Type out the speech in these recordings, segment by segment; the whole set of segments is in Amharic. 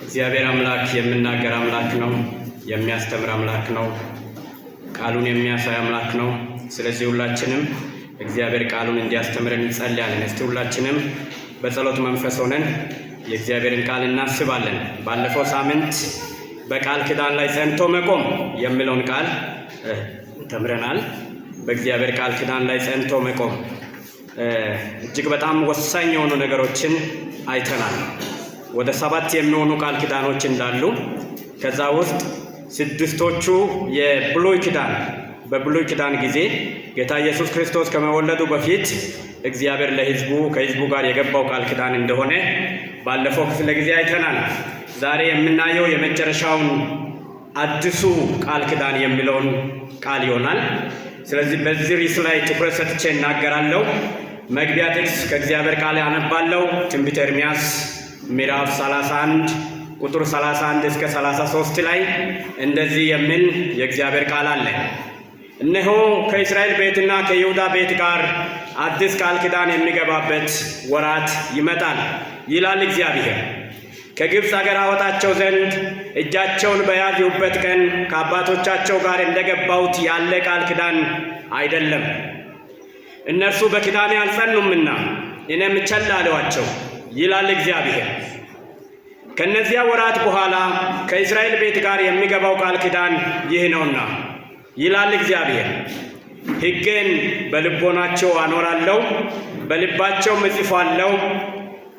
እግዚአብሔር አምላክ የሚናገር አምላክ ነው። የሚያስተምር አምላክ ነው። ቃሉን የሚያሳይ አምላክ ነው። ስለዚህ ሁላችንም እግዚአብሔር ቃሉን እንዲያስተምረን እንጸልያለን። እስቲ ሁላችንም በጸሎት መንፈስ ሆነን የእግዚአብሔርን ቃል እናስባለን። ባለፈው ሳምንት በቃል ኪዳን ላይ ጸንቶ መቆም የሚለውን ቃል ተምረናል። በእግዚአብሔር ቃል ኪዳን ላይ ጸንቶ መቆም እጅግ በጣም ወሳኝ የሆኑ ነገሮችን አይተናል። ወደ 7 የሚሆኑ ቃል ኪዳኖች እንዳሉ፣ ከዛ ውስጥ 6ቶቹ የብሉይ ኪዳን፣ በብሉይ ኪዳን ጊዜ ጌታ ኢየሱስ ክርስቶስ ከመወለዱ በፊት እግዚአብሔር ለሕዝቡ ከሕዝቡ ጋር የገባው ቃል ኪዳን እንደሆነ ባለፈው ክፍለ ጊዜ አይተናል። ዛሬ የምናየው የመጨረሻውን አዲሱ ቃል ኪዳን የሚለውን ቃል ይሆናል። ስለዚህ በዚህ ርዕስ ላይ ትኩረት ሰጥቼ እናገራለሁ። መግቢያ ጥቅስ ከእግዚአብሔር ቃል አነባለሁ። ትንቢተ ኤርምያስ ምዕራፍ 31 ቁጥር 31 እስከ 33 ላይ እንደዚህ የሚል የእግዚአብሔር ቃል አለ። እነሆ ከእስራኤል ቤትና ከይሁዳ ቤት ጋር አዲስ ቃል ኪዳን የሚገባበት ወራት ይመጣል ይላል እግዚአብሔር። ከግብፅ አገር አወጣቸው ዘንድ እጃቸውን በያዝሁበት ቀን ከአባቶቻቸው ጋር እንደገባሁት ያለ ቃል ኪዳን አይደለም። እነርሱ በኪዳኔ አልጸኑምና እኔም ቸል አልኋቸው ይላል እግዚአብሔር። ከእነዚያ ወራት በኋላ ከእስራኤል ቤት ጋር የሚገባው ቃል ኪዳን ይህ ነውና ይላል እግዚአብሔር። ሕጌን በልቦናቸው አኖራለሁ፣ በልባቸውም እጽፋለሁ።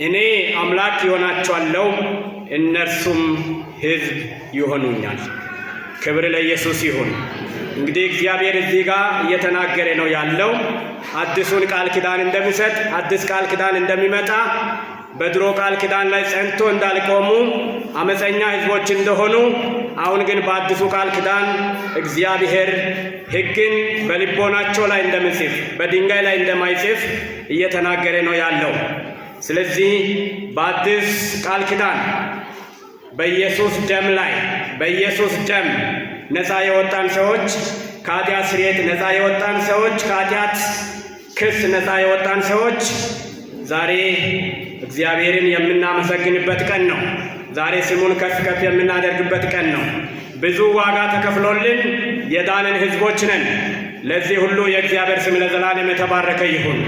እኔ አምላክ ይሆናቸዋለሁ፣ እነርሱም ሕዝብ ይሆኑኛል። ክብር ለኢየሱስ ይሁን። እንግዲህ እግዚአብሔር እዚህ ጋር እየተናገረ ነው ያለው፣ አዲሱን ቃል ኪዳን እንደሚሰጥ፣ አዲስ ቃል ኪዳን እንደሚመጣ፣ በድሮ ቃል ኪዳን ላይ ጸንቶ እንዳልቆሙ፣ አመፀኛ ሕዝቦች እንደሆኑ፣ አሁን ግን በአዲሱ ቃል ኪዳን እግዚአብሔር ሕግን በልቦናቸው ላይ እንደሚጽፍ፣ በድንጋይ ላይ እንደማይጽፍ እየተናገረ ነው ያለው። ስለዚህ በአዲስ ቃል ኪዳን በኢየሱስ ደም ላይ፣ በኢየሱስ ደም ነፃ የወጣን ሰዎች፣ ከኃጢአት ስርየት ነፃ የወጣን ሰዎች፣ ከኃጢአት ክስ ነፃ የወጣን ሰዎች ዛሬ እግዚአብሔርን የምናመሰግንበት ቀን ነው። ዛሬ ስሙን ከፍ ከፍ የምናደርግበት ቀን ነው። ብዙ ዋጋ ተከፍሎልን የዳንን ሕዝቦች ነን። ለዚህ ሁሉ የእግዚአብሔር ስም ለዘላለም የተባረከ ይሁን።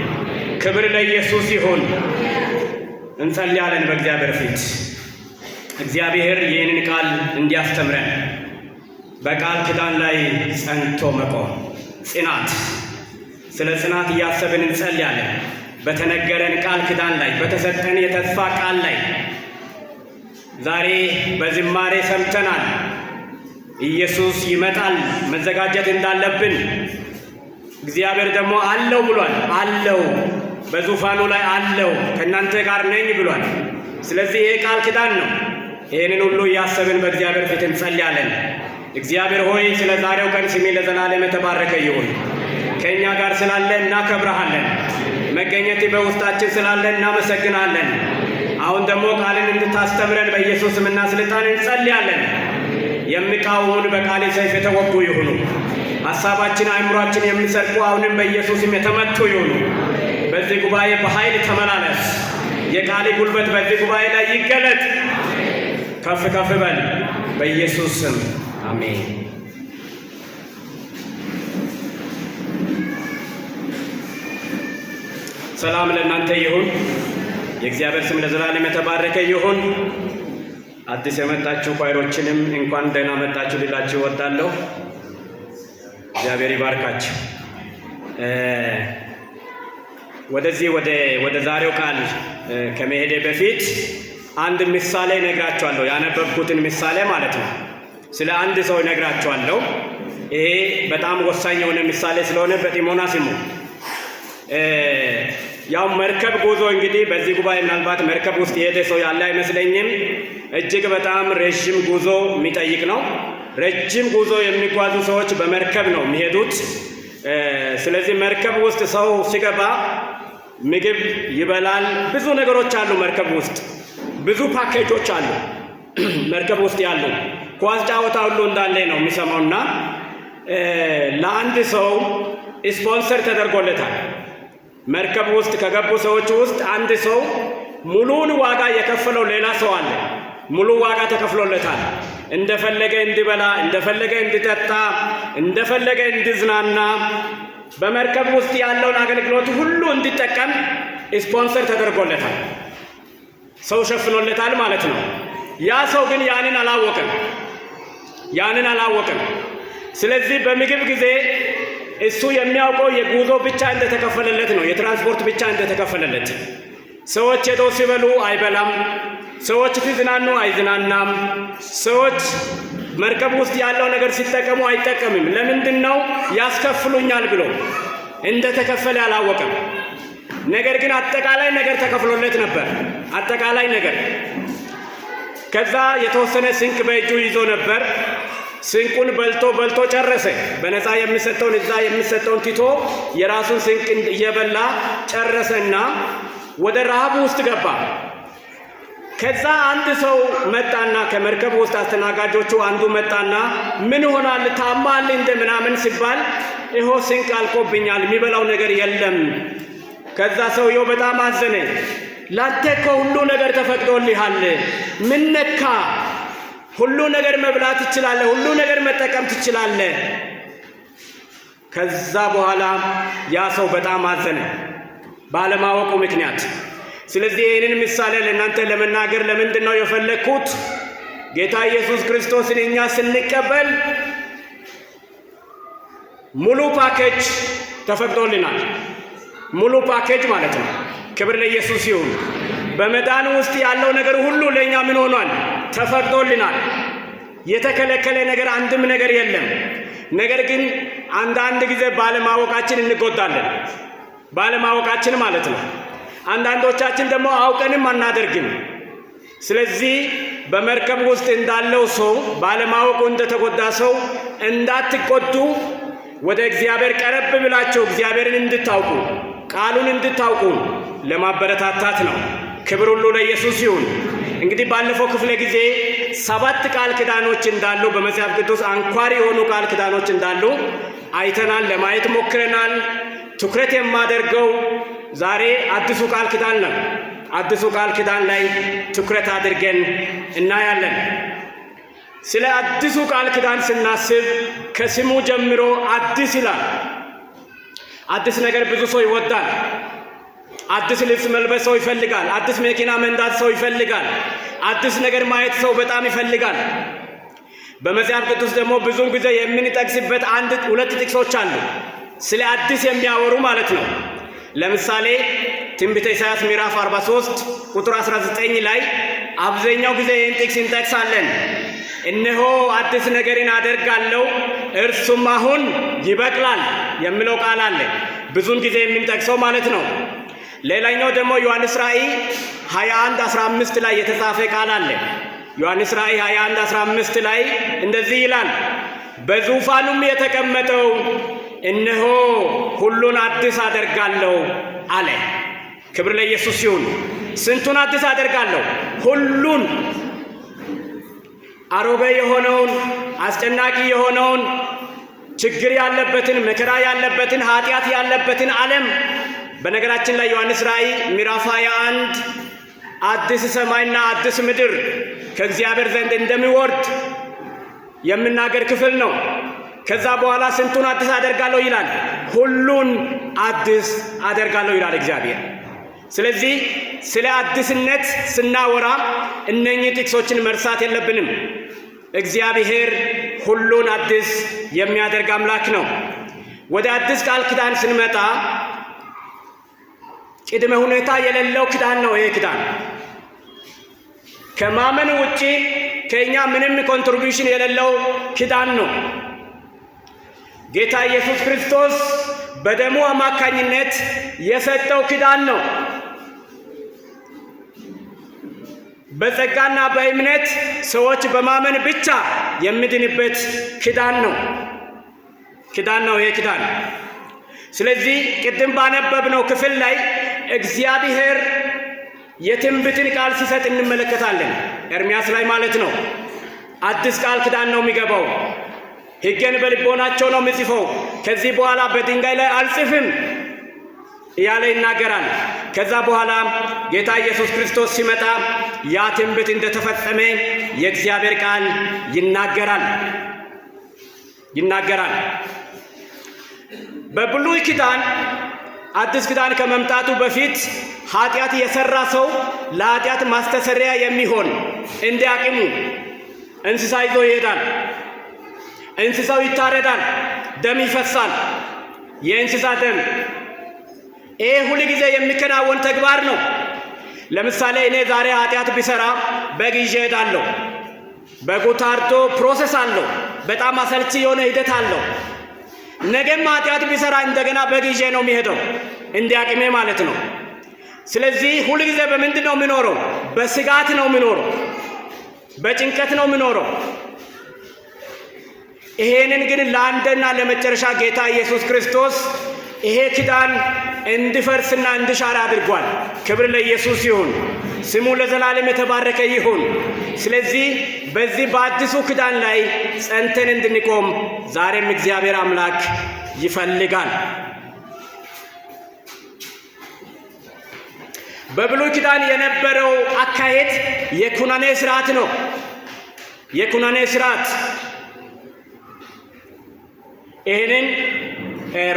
ክብር ለኢየሱስ ይሁን። እንጸልያለን በእግዚአብሔር ፊት፣ እግዚአብሔር ይህንን ቃል እንዲያስተምረን፣ በቃል ኪዳን ላይ ጸንቶ መቆም፣ ጽናት፣ ስለ ጽናት እያሰብን እንጸልያለን። በተነገረን ቃል ኪዳን ላይ፣ በተሰጠን የተስፋ ቃል ላይ ዛሬ በዝማሬ ሰምተናል። ኢየሱስ ይመጣል፣ መዘጋጀት እንዳለብን፣ እግዚአብሔር ደግሞ አለው ብሏል። አለው፣ በዙፋኑ ላይ አለው፣ ከእናንተ ጋር ነኝ ብሏል። ስለዚህ ይሄ ቃል ኪዳን ነው። ይህንን ሁሉ እያሰብን በእግዚአብሔር ፊት እንጸልያለን። እግዚአብሔር ሆይ፣ ስለ ዛሬው ቀን ስምህ ለዘላለም የተባረከ ይሁን። ከእኛ ጋር ስላለ እናከብረሃለን። መገኘት በውስጣችን ስላለ እናመሰግናለን። አሁን ደግሞ ቃልን እንድታስተምረን በኢየሱስ ስምና ስልጣን እንጸልያለን። የሚቃወሙን በቃል ሰይፍ የተወጉ ይሁኑ። ሐሳባችን አእምሯችን የሚሰርቁ አሁንም በኢየሱስ ስም የተመቱ ይሁኑ። በዚህ ጉባኤ በኃይል ተመላለስ። የቃል ጉልበት በዚህ ጉባኤ ላይ ይገለጥ። ከፍ ከፍ በል፣ በኢየሱስ ስም አሜን። ሰላም ለእናንተ ይሁን። የእግዚአብሔር ስም ለዘላለም የተባረከ ይሁን። አዲስ የመጣችሁ choir ኦችንም እንኳን ደህና መጣችሁ ልላችሁ እወዳለሁ። እግዚአብሔር ይባርካችሁ። ወደዚህ ወደ ዛሬው ቃል ከመሄዴ በፊት አንድ ምሳሌ እነግራችኋለሁ። ያነበብኩትን ምሳሌ ማለት ነው። ስለ አንድ ሰው እነግራችኋለሁ። ይሄ በጣም ወሳኝ የሆነ ምሳሌ ስለሆነ በጥሞና ስሙ። ያው መርከብ ጉዞ እንግዲህ በዚህ ጉባኤ ምናልባት መርከብ ውስጥ የሄደ ሰው ያለ አይመስለኝም። እጅግ በጣም ረዥም ጉዞ የሚጠይቅ ነው። ረጅም ጉዞ የሚጓዙ ሰዎች በመርከብ ነው የሚሄዱት። ስለዚህ መርከብ ውስጥ ሰው ሲገባ ምግብ ይበላል። ብዙ ነገሮች አሉ፣ መርከብ ውስጥ ብዙ ፓኬጆች አሉ። መርከብ ውስጥ ያሉ ኳስ ጨዋታ ሁሉ እንዳለ ነው የሚሰማውና ለአንድ ሰው ስፖንሰር ተደርጎለታል። መርከብ ውስጥ ከገቡ ሰዎች ውስጥ አንድ ሰው ሙሉውን ዋጋ የከፈለው ሌላ ሰው አለ። ሙሉ ዋጋ ተከፍሎለታል። እንደፈለገ እንዲበላ፣ እንደፈለገ እንዲጠጣ፣ እንደፈለገ እንዲዝናና፣ በመርከብ ውስጥ ያለውን አገልግሎት ሁሉ እንዲጠቀም ስፖንሰር ተደርጎለታል። ሰው ሸፍኖለታል ማለት ነው። ያ ሰው ግን ያንን አላወቀም። ያንን አላወቀም። ስለዚህ በምግብ ጊዜ እሱ የሚያውቀው የጉዞ ብቻ እንደተከፈለለት ነው፣ የትራንስፖርት ብቻ እንደተከፈለለት። ሰዎች ሄደው ሲበሉ አይበላም። ሰዎች ሲዝናኑ አይዝናናም። ሰዎች መርከብ ውስጥ ያለው ነገር ሲጠቀሙ አይጠቀምም። ለምንድን ነው? ያስከፍሉኛል ብሎ እንደተከፈለ አላወቀም። ነገር ግን አጠቃላይ ነገር ተከፍሎለት ነበር። አጠቃላይ ነገር። ከዛ የተወሰነ ስንቅ በእጁ ይዞ ነበር። ስንቁን በልቶ በልቶ ጨረሰ። በነፃ የሚሰጠውን እዛ የሚሰጠውን ትቶ የራሱን ስንቅ እየበላ ጨረሰና ወደ ረሃቡ ውስጥ ገባ። ከዛ አንድ ሰው መጣና ከመርከብ ውስጥ አስተናጋጆቹ አንዱ መጣና ምን ሆናል ታማል እንደ ምናምን ሲባል ይኸው ስንቅ አልቆብኛል፣ የሚበላው ነገር የለም። ከዛ ሰውየው በጣም አዘነ። ላንተ እኮ ሁሉ ነገር ተፈቅዶልሃል፣ ምን ነካ? ሁሉ ነገር መብላት ትችላለህ፣ ሁሉ ነገር መጠቀም ትችላለህ። ከዛ በኋላ ያ ሰው በጣም አዘነ ባለማወቁ ምክንያት። ስለዚህ ይህንን ምሳሌ ለእናንተ ለመናገር ለምንድን ነው የፈለግኩት? ጌታ ኢየሱስ ክርስቶስን እኛ ስንቀበል ሙሉ ፓኬጅ ተፈቅዶልናል። ሙሉ ፓኬጅ ማለት ነው። ክብር ለኢየሱስ ይሁን። በመዳን ውስጥ ያለው ነገር ሁሉ ለእኛ ምን ሆኗል? ተፈቅዶልናል። የተከለከለ ነገር አንድም ነገር የለም። ነገር ግን አንዳንድ ጊዜ ባለማወቃችን እንጎዳለን። ባለማወቃችን ማለት ነው። አንዳንዶቻችን ደግሞ አውቀንም አናደርግም። ስለዚህ በመርከብ ውስጥ እንዳለው ሰው ባለማወቁ እንደተጎዳ ሰው እንዳትጎዱ ወደ እግዚአብሔር ቀረብ ብላችሁ እግዚአብሔርን እንድታውቁ ቃሉን እንድታውቁ ለማበረታታት ነው። ክብር ሁሉ ለኢየሱስ ይሁን። እንግዲህ ባለፈው ክፍለ ጊዜ 7 ቃል ኪዳኖች እንዳሉ በመጽሐፍ ቅዱስ አንኳር የሆኑ ቃል ኪዳኖች እንዳሉ አይተናል፣ ለማየት ሞክረናል። ትኩረት የማደርገው ዛሬ አዲሱ ቃል ኪዳን ነው። አዲሱ ቃል ኪዳን ላይ ትኩረት አድርገን እናያለን። ስለ አዲሱ ቃል ኪዳን ስናስብ ከስሙ ጀምሮ አዲስ ይላል። አዲስ ነገር ብዙ ሰው ይወዳል። አዲስ ልብስ መልበስ ሰው ይፈልጋል። አዲስ መኪና መንዳት ሰው ይፈልጋል። አዲስ ነገር ማየት ሰው በጣም ይፈልጋል። በመጽሐፍ ቅዱስ ደግሞ ብዙውን ጊዜ የምንጠቅስበት አንድ ሁለት ጥቅሶች አሉ፣ ስለ አዲስ የሚያወሩ ማለት ነው። ለምሳሌ ትንቢተ ኢሳይያስ ምዕራፍ 43 ቁጥር 19 ላይ አብዛኛው ጊዜ ይህን ጥቅስ እንጠቅሳለን። እነሆ አዲስ ነገርን አደርጋለሁ እርሱም አሁን ይበቅላል የሚለው ቃል አለ። ብዙውን ጊዜ የምንጠቅሰው ማለት ነው። ሌላኛው ደግሞ ዮሐንስ ራእይ 21:15 ላይ የተጻፈ ቃል አለ። ዮሐንስ ራእይ 21:15 ላይ እንደዚህ ይላል፣ በዙፋኑም የተቀመጠው እነሆ ሁሉን አዲስ አደርጋለሁ አለ። ክብር ለኢየሱስ ይሁን። ስንቱን አዲስ አደርጋለሁ? ሁሉን። አሮጌ የሆነውን፣ አስጨናቂ የሆነውን፣ ችግር ያለበትን፣ መከራ ያለበትን፣ ኃጢአት ያለበትን ዓለም። በነገራችን ላይ ዮሐንስ ራእይ ምዕራፍ 21 አዲስ ሰማይና አዲስ ምድር ከእግዚአብሔር ዘንድ እንደሚወርድ የሚናገር ክፍል ነው። ከዛ በኋላ ስንቱን አዲስ አደርጋለሁ ይላል? ሁሉን አዲስ አደርጋለሁ ይላል እግዚአብሔር። ስለዚህ ስለ አዲስነት ስናወራ እነኚህ ጥቅሶችን መርሳት የለብንም። እግዚአብሔር ሁሉን አዲስ የሚያደርግ አምላክ ነው። ወደ አዲስ ቃል ኪዳን ስንመጣ ቅድመ ሁኔታ የሌለው ኪዳን ነው። ይሄ ኪዳን ከማመን ውጪ ከኛ ምንም contribution የሌለው ኪዳን ነው። ጌታ ኢየሱስ ክርስቶስ በደሙ አማካኝነት የሰጠው ኪዳን ነው። በጸጋና በእምነት ሰዎች በማመን ብቻ የሚድንበት ኪዳን ነው። ኪዳን ነው ይሄ ኪዳን። ስለዚህ ቅድም ባነበብነው ክፍል ላይ እግዚአብሔር የትንቢትን ቃል ሲሰጥ እንመለከታለን። ኤርምያስ ላይ ማለት ነው። አዲስ ቃል ኪዳን ነው የሚገባው። ሕጌን በልቦናቸው ነው የምጽፈው፣ ከዚህ በኋላ በድንጋይ ላይ አልጽፍም። እያለ ይናገራል። ከዛ በኋላ ጌታ ኢየሱስ ክርስቶስ ሲመጣ ያ ትንቢት እንደተፈጸመ የእግዚአብሔር ቃል ይናገራል። በብሉይ ኪዳን አዲስ ኪዳን ከመምጣቱ በፊት ኃጢአት የሰራ ሰው ለኃጢአት ማስተሰሪያ የሚሆን እንደ አቅሙ እንስሳ ይዞ ይሄዳል። እንስሳው ይታረዳል፣ ደም ይፈሳል። የእንስሳ ደም ይሄ ሁል ጊዜ የሚከናወን ተግባር ነው። ለምሳሌ እኔ ዛሬ ኃጢአት ቢሰራ በግ ይዤ እሄዳለሁ። በጉ ታርዶ process አለው። በጣም አሰልቺ የሆነ ሂደት አለው። ነገም ኃጢአት ቢሰራ እንደገና በግ ይዤ ነው የሚሄደው፣ እንደ አቅሜ ማለት ነው። ስለዚህ ሁል ጊዜ በምንድን ነው የሚኖረው? በስጋት ነው የሚኖረው፣ በጭንቀት ነው የሚኖረው። ይሄንን ግን ለአንድና ለመጨረሻ ጌታ ኢየሱስ ክርስቶስ ይሄ ኪዳን እንዲፈርስና እንዲሻር አድርጓል። ክብር ለኢየሱስ ይሁን፣ ስሙ ለዘላለም የተባረከ ይሁን። ስለዚህ በዚህ በአዲሱ ኪዳን ላይ ጸንተን እንድንቆም ዛሬም እግዚአብሔር አምላክ ይፈልጋል። በብሉይ ኪዳን የነበረው አካሄድ የኩነኔ ስርዓት ነው። የኩነኔ ስርዓት ይህንን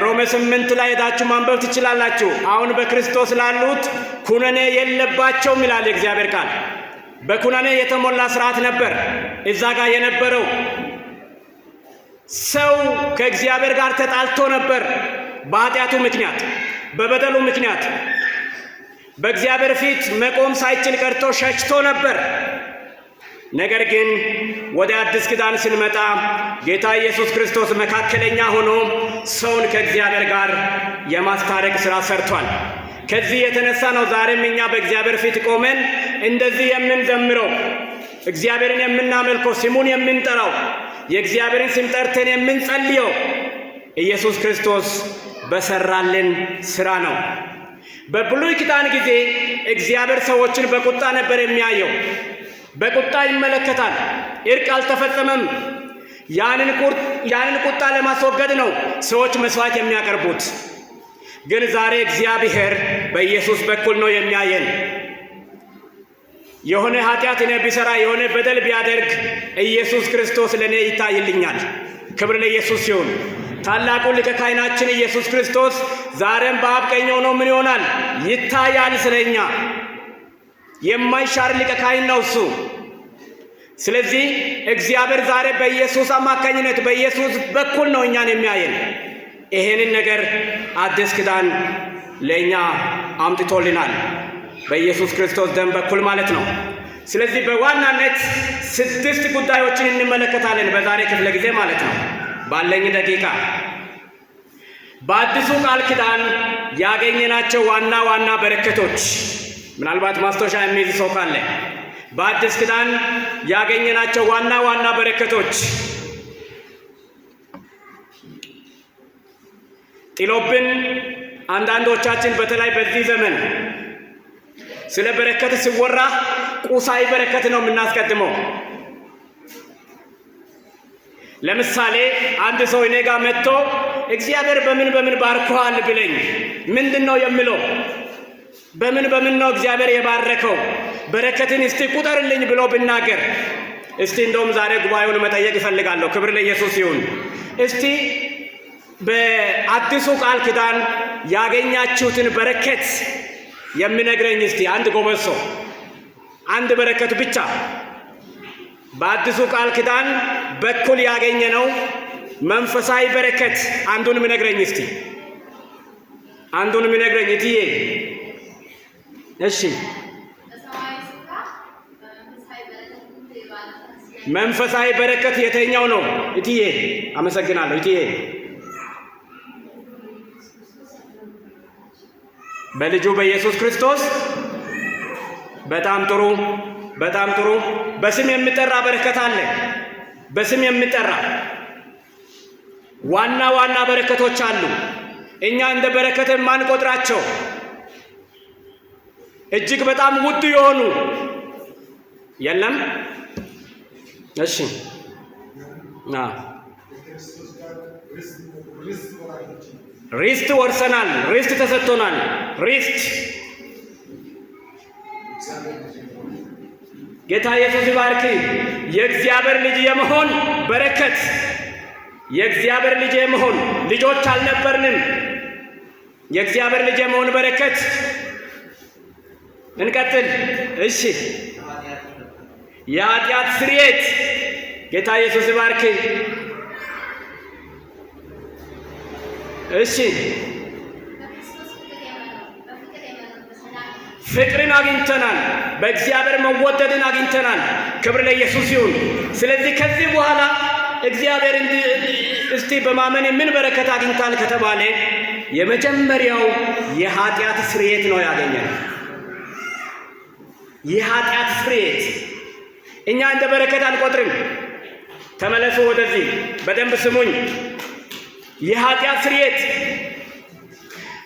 ሮሜ 8 ላይ ሄዳችሁ ማንበብ ትችላላችሁ። አሁን በክርስቶስ ላሉት ኩነኔ የለባቸውም ይላል የእግዚአብሔር ቃል። በኩነኔ የተሞላ ስርዓት ነበር እዛ ጋር የነበረው። ሰው ከእግዚአብሔር ጋር ተጣልቶ ነበር በኃጢአቱ ምክንያት፣ በበደሉ ምክንያት በእግዚአብሔር ፊት መቆም ሳይችል ቀርቶ ሸሽቶ ነበር። ነገር ግን ወደ አዲስ ኪዳን ስንመጣ ጌታ ኢየሱስ ክርስቶስ መካከለኛ ሆኖ ሰውን ከእግዚአብሔር ጋር የማስታረቅ ሥራ ሰርቷል። ከዚህ የተነሳ ነው ዛሬም እኛ በእግዚአብሔር ፊት ቆመን እንደዚህ የምንዘምረው፣ እግዚአብሔርን የምናመልከው፣ ስሙን የምንጠራው፣ የእግዚአብሔርን ስም ጠርተን የምንጸልየው ኢየሱስ ክርስቶስ በሰራልን ሥራ ነው። በብሉይ ኪዳን ጊዜ እግዚአብሔር ሰዎችን በቁጣ ነበር የሚያየው። በቁጣ ይመለከታል። እርቅ አልተፈጸመም። ያንን ቁጣ ለማስወገድ ነው ሰዎች መስዋዕት የሚያቀርቡት። ግን ዛሬ እግዚአብሔር በኢየሱስ በኩል ነው የሚያየን። የሆነ ኃጢአት እኔ ቢሰራ፣ የሆነ በደል ቢያደርግ ኢየሱስ ክርስቶስ ለእኔ ይታይልኛል። ክብር ለኢየሱስ ይሁን። ታላቁ ሊቀ ካህናችን ኢየሱስ ክርስቶስ ዛሬም በአብ ቀኝ ሆኖ ምን ይሆናል? ይታያል ስለኛ። የማይሻር ሊቀ ካህን ነው እሱ። ስለዚህ እግዚአብሔር ዛሬ በኢየሱስ አማካኝነት በኢየሱስ በኩል ነው እኛን የሚያየን። ይሄንን ነገር አዲስ ኪዳን ለእኛ አምጥቶልናል፣ በኢየሱስ ክርስቶስ ደም በኩል ማለት ነው። ስለዚህ በዋናነት 6 ጉዳዮችን እንመለከታለን በዛሬ ክፍለ ጊዜ ማለት ነው። ባለኝ ደቂቃ በአዲሱ ቃል ኪዳን ያገኘናቸው ዋና ዋና በረከቶች፣ ምናልባት ማስታወሻ የሚይዝ ሰው ካለ፣ በአዲስ ኪዳን ያገኘናቸው ዋና ዋና በረከቶች ጥሎብን አንዳንዶቻችን በተለይ በዚህ ዘመን ስለ በረከት ሲወራ ቁሳዊ በረከት ነው የምናስቀድመው። ለምሳሌ አንድ ሰው እኔ ጋር መጥቶ እግዚአብሔር በምን በምን ባርኮሃል ብለኝ ምንድን ነው የምለው? በምን በምን ነው እግዚአብሔር የባረከው? በረከትን እስቲ ቁጠርልኝ ብሎ ብናገር፣ እስቲ እንደውም ዛሬ ጉባኤውን መጠየቅ እፈልጋለሁ። ክብር ለኢየሱስ ይሁን። እስቲ በአዲሱ ቃል ኪዳን ያገኛችሁትን በረከት የሚነግረኝ እስቲ አንድ ጎበዝ ሰው፣ አንድ በረከት ብቻ በአዲሱ ቃል ኪዳን በኩል ያገኘነው መንፈሳዊ በረከት አንዱን የሚነግረኝ እስቲ፣ አንዱን የሚነግረኝ እትዬ። እሺ፣ መንፈሳዊ በረከት የተኛው ነው እትዬ? አመሰግናለሁ እትዬ። በልጁ በኢየሱስ ክርስቶስ። በጣም ጥሩ፣ በጣም ጥሩ። በስም የሚጠራ በረከት አለ። በስም የሚጠራ ዋና ዋና በረከቶች አሉ። እኛ እንደ በረከት የማንቆጥራቸው እጅግ በጣም ውድ የሆኑ የለም። እሺ፣ ርስት ወርሰናል። ርስት ተሰጥቶናል። ርስት። ጌታ ኢየሱስ ይባርክ። የእግዚአብሔር ልጅ የመሆን በረከት፣ የእግዚአብሔር ልጅ የመሆን፣ ልጆች አልነበርንም። የእግዚአብሔር ልጅ የመሆን በረከት። እንቀጥል። እሺ፣ የኃጢአት ስርየት። ጌታ ኢየሱስ ይባርክ። እሺ፣ ፍቅርን አግኝተናል። በእግዚአብሔር መወደድን አግኝተናል። ክብር ለኢየሱስ ይሁን። ስለዚህ ከዚህ በኋላ እግዚአብሔር እስቲ በማመን ምን በረከት አግኝታል ከተባለ የመጀመሪያው የኃጢአት ስርየት ነው ያገኘነው። የኃጢአት ስርየት እኛ እንደ በረከት አንቆጥርም። ተመለሱ ወደዚህ፣ በደንብ ስሙኝ። የኃጢአት ስርየት፣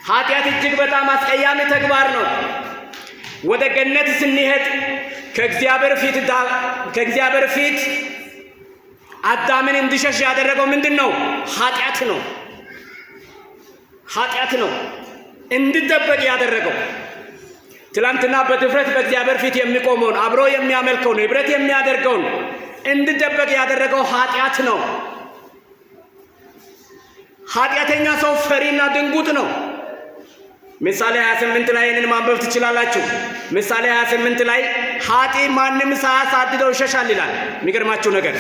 ኃጢአት እጅግ በጣም አስቀያሚ ተግባር ነው። ወደ ገነት ስንሄድ ከእግዚአብሔር ፊት አዳምን እንዲሸሽ ያደረገው ምንድን ነው? ኃጢአት ነው። ኃጢአት ነው እንዲደበቅ ያደረገው። ትላንትና በድፍረት በእግዚአብሔር ፊት የሚቆመውን፣ አብሮ የሚያመልከውን፣ ህብረት የሚያደርገውን እንዲደበቅ ያደረገው ኃጢአት ነው። ኃጢአተኛ ሰው ፈሪና ድንጉጥ ነው። ምሳሌ 28 ላይ ይህንን ማንበብ ትችላላችሁ። ምሳሌ 28 ላይ ኃጢ ማንም ሳያሳድደው ይሸሻል ይላል። የሚገርማችሁ ነገር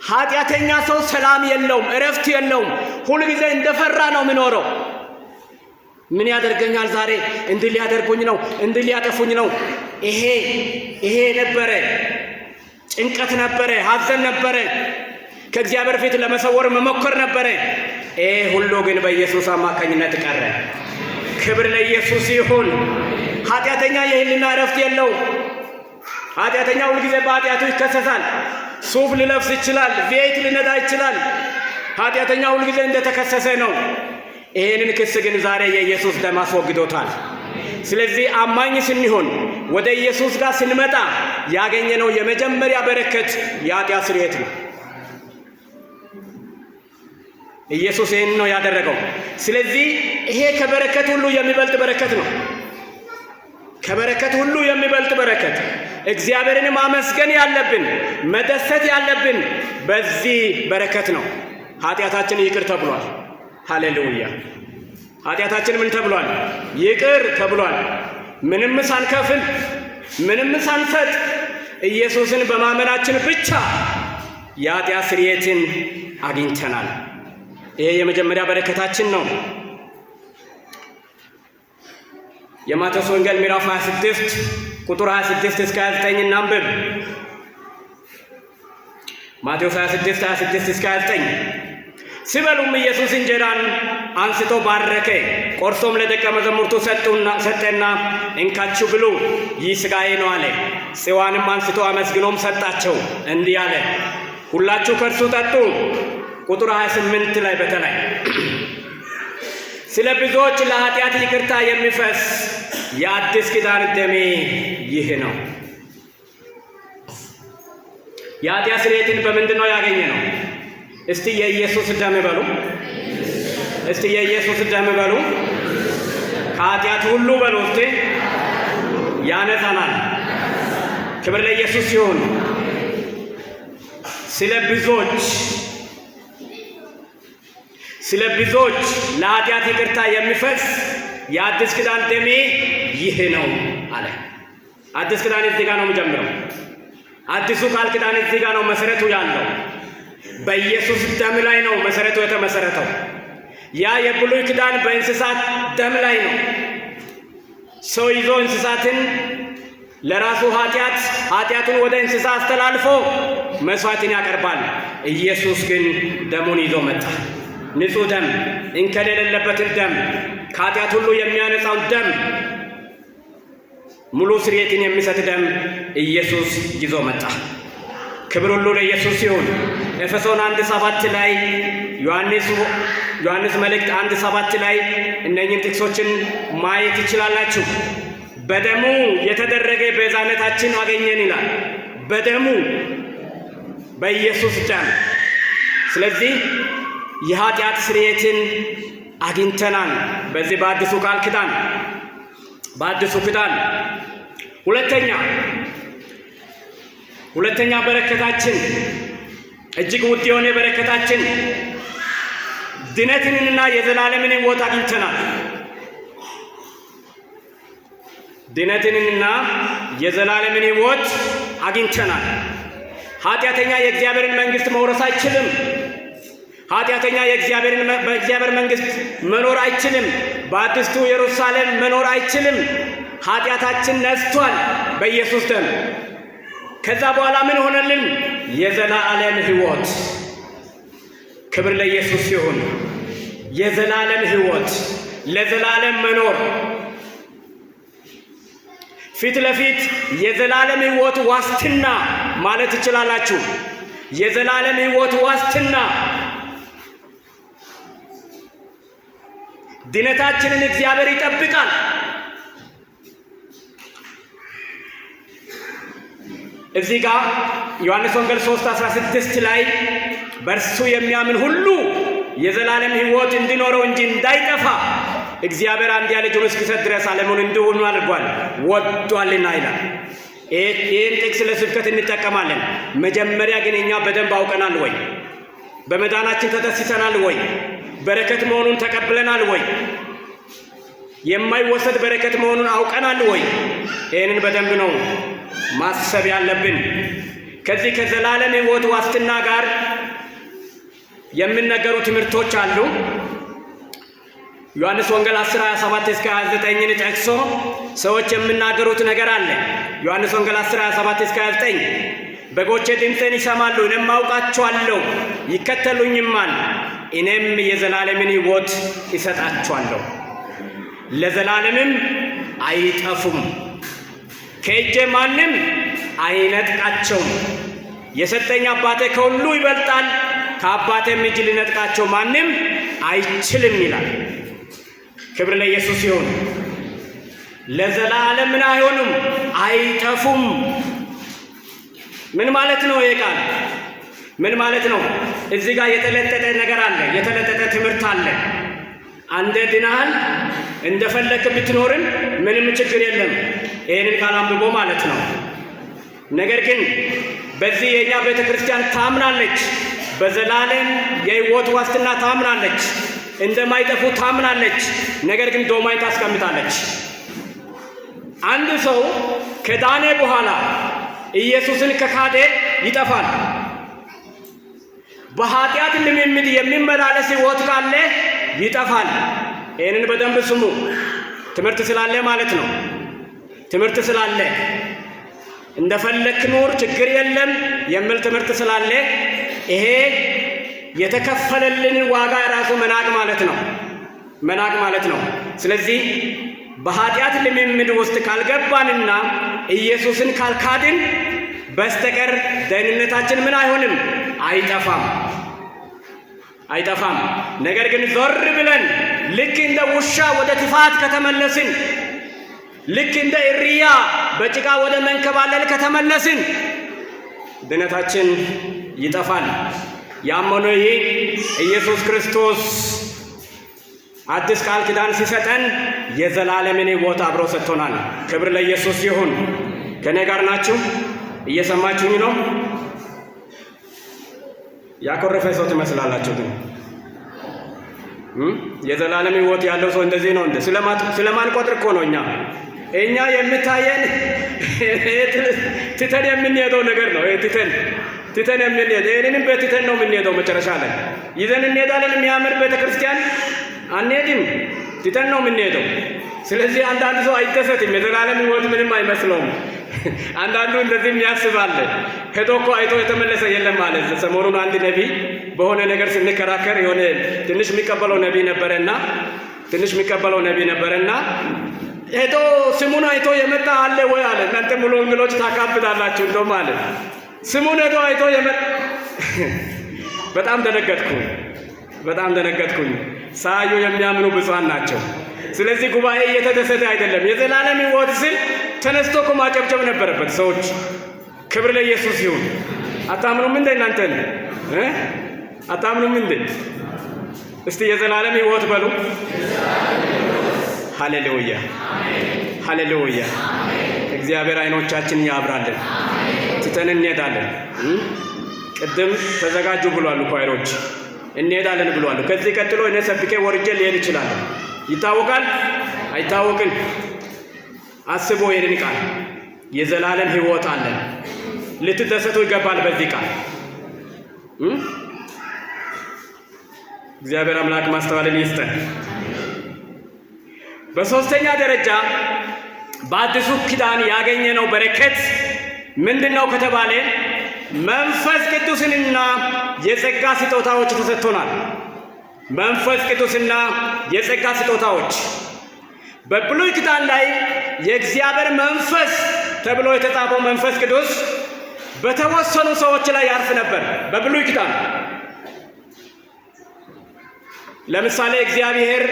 ኃጢአተኛ ሰው ሰላም የለውም፣ እረፍት የለውም። ሁልጊዜ እንደፈራ ነው የሚኖረው። ምን ያደርገኛል ዛሬ? እንዲህ ሊያደርጉኝ ነው፣ እንዲህ ሊያጠፉኝ ነው። ይሄ ነበረ፣ ጭንቀት ነበረ፣ ሐዘን ነበረ፣ ከእግዚአብሔር ፊት ለመሰወር መሞከር ነበረ። ይሄ ሁሉ ግን በኢየሱስ አማካኝነት ቀረ። ክብር ለኢየሱስ ይሁን። ኃጢአተኛ የህሊና እረፍት የለውም። ኃጢአተኛ ሁልጊዜ በኃጢአቱ ይከሰሳል። ሱፍ ሊለብስ ይችላል፣ V8 ሊነዳ ይችላል። ኃጢአተኛ ሁልጊዜ እንደተከሰሰ ነው። ይህንን ክስ ግን ዛሬ የኢየሱስ ደም አስወግዶታል። ስለዚህ አማኝ ስንሆን፣ ወደ ኢየሱስ ጋር ስንመጣ ያገኘነው የመጀመሪያ በረከት የኃጢአት ስርየት ነው። ኢየሱስ ይህን ነው ያደረገው። ስለዚህ ይሄ ከበረከት ሁሉ የሚበልጥ በረከት ነው። ከበረከት ሁሉ የሚበልጥ በረከት፣ እግዚአብሔርን ማመስገን ያለብን፣ መደሰት ያለብን በዚህ በረከት ነው። ኃጢአታችን ይቅር ተብሏል። ሃሌሉያ! ኃጢአታችን ምን ተብሏል? ይቅር ተብሏል። ምንም ሳንከፍል፣ ምንም ሳንሰጥ ኢየሱስን በማመናችን ብቻ የኃጢአት ስርየትን አግኝተናል። ይሄ የመጀመሪያ በረከታችን ነው። የማቴዎስ ወንጌል ምዕራፍ 26 ቁጥር 26 እስከ 29 እናንብብ። ማቴዎስ 26 26 እስከ 29። ሲበሉም ኢየሱስ እንጀራን አንስቶ ባረከ፣ ቆርሶም ለደቀ መዛሙርቱ ሰጠና እንካችሁ ብሉ፣ ይህ ሥጋዬ ነው አለ። ጽዋንም አንስቶ አመስግኖም ሰጣቸው፣ እንዲህ አለ፣ ሁላችሁ ከእርሱ ጠጡ። ቁጥር 28 ላይ በተለይ ስለ ብዙዎች ለኃጢአት ይቅርታ የሚፈስ የአዲስ ኪዳን ደሜ ይህ ነው። የኃጢአት ስርየትን በምንድን ነው ያገኘነው? እስቲ የኢየሱስ ደም በሉ። እስቲ የኢየሱስ ደም በሉ። ከኃጢአት ሁሉ በሉ እስቲ ያነጻናል። ክብር ለኢየሱስ ይሁን። ስለ ብዙዎች ለኃጢአት ይቅርታ የሚፈስ የአዲስ ኪዳን ደሜ ይህ ነው አለ። አዲስ ኪዳን እዚህ ጋር ነው የሚጀምረው። አዲሱ ቃል ኪዳን እዚህ ጋር ነው መሰረቱ ያለው። በኢየሱስ ደም ላይ ነው መሰረቱ የተመሰረተው። ያ የብሉይ ኪዳን በእንስሳት ደም ላይ ነው። ሰው ይዞ እንስሳትን ለራሱ ኃጢአት፣ ኃጢአቱን ወደ እንስሳ አስተላልፎ መስዋዕትን ያቀርባል። ኢየሱስ ግን ደሙን ይዞ መጣ። ንጹሕ ደም፣ እንከን የሌለበትን ደም፣ ከኃጢአት ሁሉ የሚያነጻውን ደም፣ ሙሉ ስርየትን የሚሰጥ ደም ኢየሱስ ይዞ መጣ። ክብር ሁሉ ለኢየሱስ ይሁን። ኤፌሶን 1:7 ላይ፣ ዮሐንስ መልእክት 1:7 ላይ እነኝን ጥቅሶችን ማየት ትችላላችሁ። በደሙ የተደረገ ቤዛነታችን አገኘን ይላል። በደሙ፣ በኢየሱስ ደም። ስለዚህ የኃጢአት ስርየትን አግኝተናል። በዚህ በአዲሱ ቃል ኪዳን፣ በአዲሱ ኪዳን ሁለተኛ በረከታችን፣ እጅግ ውድ የሆነ በረከታችን ድነትንና የዘላለምን ሕይወት አግኝተናል። ድነትንና የዘላለምን ሕይወት አግኝተናል። ኃጢአተኛ የእግዚአብሔርን መንግሥት መውረስ አይችልም። ኃጢአተኛ በእግዚአብሔር መንግሥት መኖር አይችልም። በአዲስቱ ኢየሩሳሌም መኖር አይችልም። ኃጢአታችን ነጽቷል በኢየሱስ ደም። ከዛ በኋላ ምን ሆነልን? የዘላለም ሕይወት። ክብር ለኢየሱስ ይሁን። የዘላለም ሕይወት፣ ለዘላለም መኖር፣ ፊት ለፊት የዘላለም ሕይወት ዋስትና ማለት ትችላላችሁ። የዘላለም ሕይወት ዋስትና፣ ድነታችንን እግዚአብሔር ይጠብቃል። እዚህ ጋር ዮሐንስ ወንጌል 3:16 ላይ በእርሱ የሚያምን ሁሉ የዘላለም ሕይወት እንዲኖረው እንጂ እንዳይጠፋ እግዚአብሔር አንድያ ልጁን እስኪሰጥ ድረስ ዓለሙን እንዲሁ አድርጓል ወዷልና ይላል። ይህን ጥቅስ ለስብከት እንጠቀማለን። መጀመሪያ ግን እኛ በደንብ አውቀናል ወይ? በመዳናችን ተደስተናል ወይ? በረከት መሆኑን ተቀብለናል ወይ? የማይወሰድ በረከት መሆኑን አውቀናል ወይ? ይህንን በደንብ ነው ማሰብ ያለብን። ከዚህ ከዘላለም ሕይወት ዋስትና ጋር የሚነገሩ ትምህርቶች አሉ። ዮሐንስ ወንጌል 10 27 እስከ 29ን ጠቅሶ ሰዎች የሚናገሩት ነገር አለ። ዮሐንስ ወንጌል 10 27 እስከ 29 በጎቼ ድምፄን ይሰማሉ፣ እኔም አውቃቸዋለሁ፣ ይከተሉኝማል፣ እኔም የዘላለምን ሕይወት እሰጣቸዋለሁ፣ ለዘላለምም አይጠፉም፣ ከእጄ ማንም አይነጥቃቸውም። የሰጠኝ አባቴ ከሁሉ ይበልጣል፣ ከአባቴም እጅ ሊነጥቃቸው ማንም አይችልም ይላል። ክብር ለኢየሱስ ይሁን። ለዘላለም ምን አይሆኑም? አይጠፉም። ምን ማለት ነው? ይሄ ቃል ምን ማለት ነው? እዚህ ጋር የተለጠጠ ነገር አለ፣ የተለጠጠ ትምህርት አለ። አንዴ ድነሃል፣ እንደፈለክ ብትኖርም ምንም ችግር የለም። ይህንን ቃል አንብቦ ማለት ነው። ነገር ግን በዚህ የእኛ ቤተ ክርስቲያን ታምናለች። በዘላለም የሕይወት ዋስትና ታምናለች። እንደማይጠፉ ታምናለች። ነገር ግን domain ታስቀምጣለች። አንድ ሰው ከዳነ በኋላ ኢየሱስን ከካደ ይጠፋል። በኃጢአት ልምምድ የሚመላለስ ሕይወት ካለ ይጠፋል። ይህንን በደንብ ስሙ። ትምህርት ስላለ ማለት ነው። ትምህርት ስላለ እንደፈለክ ኑር ችግር የለም የሚል ትምህርት ስላለ ይሄ የተከፈለልን ዋጋ ራሱ መናቅ ማለት ነው። መናቅ ማለት ነው። ስለዚህ በኃጢአት ልምምድ ውስጥ ካልገባንና ኢየሱስን ካልካድን በስተቀር ደህንነታችን ምን አይሆንም? አይጠፋም፣ አይጠፋም። ነገር ግን ዞር ብለን ልክ እንደ ውሻ ወደ ትፋት ከተመለስን፣ ልክ እንደ እሪያ በጭቃ ወደ መንከባለል ከተመለስን ድነታችን ይጠፋል። ያም ሆነ ይህ ኢየሱስ ክርስቶስ አዲስ ቃል ኪዳን ሲሰጠን የዘላለምን ሕይወት አብሮ ሰጥቶናል። ክብር ለኢየሱስ ይሁን። ከእኔ ጋር ናችሁ? እየሰማችሁኝ ነው? ያኮረፈ ሰው ትመስላላችሁ ግን የዘላለም ሕይወት ያለው ሰው እንደዚህ ነው እንዴ? ስለማንቆጥር እኮ ነው። እኛ የምታየን ትተን የምንሄደው ነገር ነው። ትተን የምንሄድ ይህንንም በትተን ነው የምንሄደው። መጨረሻ ላይ ይዘን እንሄዳለን። የሚያምር ቤተክርስቲያን አንሄድም፣ ትተን ነው የምንሄደው። ስለዚህ አንዳንድ ሰው አይደሰትም፣ የዘላለም ሕይወት ምንም አይመስለውም። አንዳንዱ እንደዚህ የሚያስብ አለ። ሄዶ እኮ አይቶ የተመለሰ የለም አለ። ሰሞኑን አንድ ነቢይ በሆነ ነገር ስንከራከር የሆነ ትንሽ የሚቀበለው ነቢይ ነበረና ሄዶ ስሙን አይቶ የመጣ አለ ወይ አለ። እናንተ ሙሉ ወንጌሎች ታካብዳላችሁ እንደውም አለ። ስሙን ሄዶ አይቶ የመጣ፣ በጣም ደነገጥኩኝ። በጣም ደነገጥኩኝ። ሳያዩ የሚያምኑ ብፁዓን ናቸው። ስለዚህ ጉባኤ እየተደሰተ አይደለም። የዘላለም ሕይወት ስል ተነስቶ እኮ ማጨብጨብ ነበረበት ሰዎች። ክብር ለኢየሱስ ይሁን። አታምኑም እንዴ እናንተን? አታምኑም እንዴ? እስቲ የዘላለም ሕይወት በሉ። ሃሌሉያ፣ ሃሌሉያ። እግዚአብሔር አይኖቻችንን ያብራልን። ትተን እንሄዳለን። ቅድም ተዘጋጁ ብሏል choir ኦች፣ እንሄዳለን ብሏል። ከዚህ ቀጥሎ እኔ ሰብኬ ወርጄ ሊሄድ ይችላል። ይታወቃል አይታወቅም? አስቦ ይህንን ቃል የዘላለም ሕይወት አለን። ልትደሰቱ ይገባል በዚህ ቃል። እግዚአብሔር አምላክ ማስተዋልን ይስጠን። በሶስተኛ ደረጃ በአዲሱ ኪዳን ያገኘነው በረከት ምንድን ነው ከተባለ መንፈስ ቅዱስንና የጸጋ ስጦታዎች ተሰጥቶናል። መንፈስ ቅዱስና የጸጋ ስጦታዎች። በብሉይ ኪዳን ላይ የእግዚአብሔር መንፈስ ተብሎ የተጻፈው መንፈስ ቅዱስ በተወሰኑ ሰዎች ላይ ያርፍ ነበር። በብሉይ ኪዳን ለምሳሌ እግዚአብሔር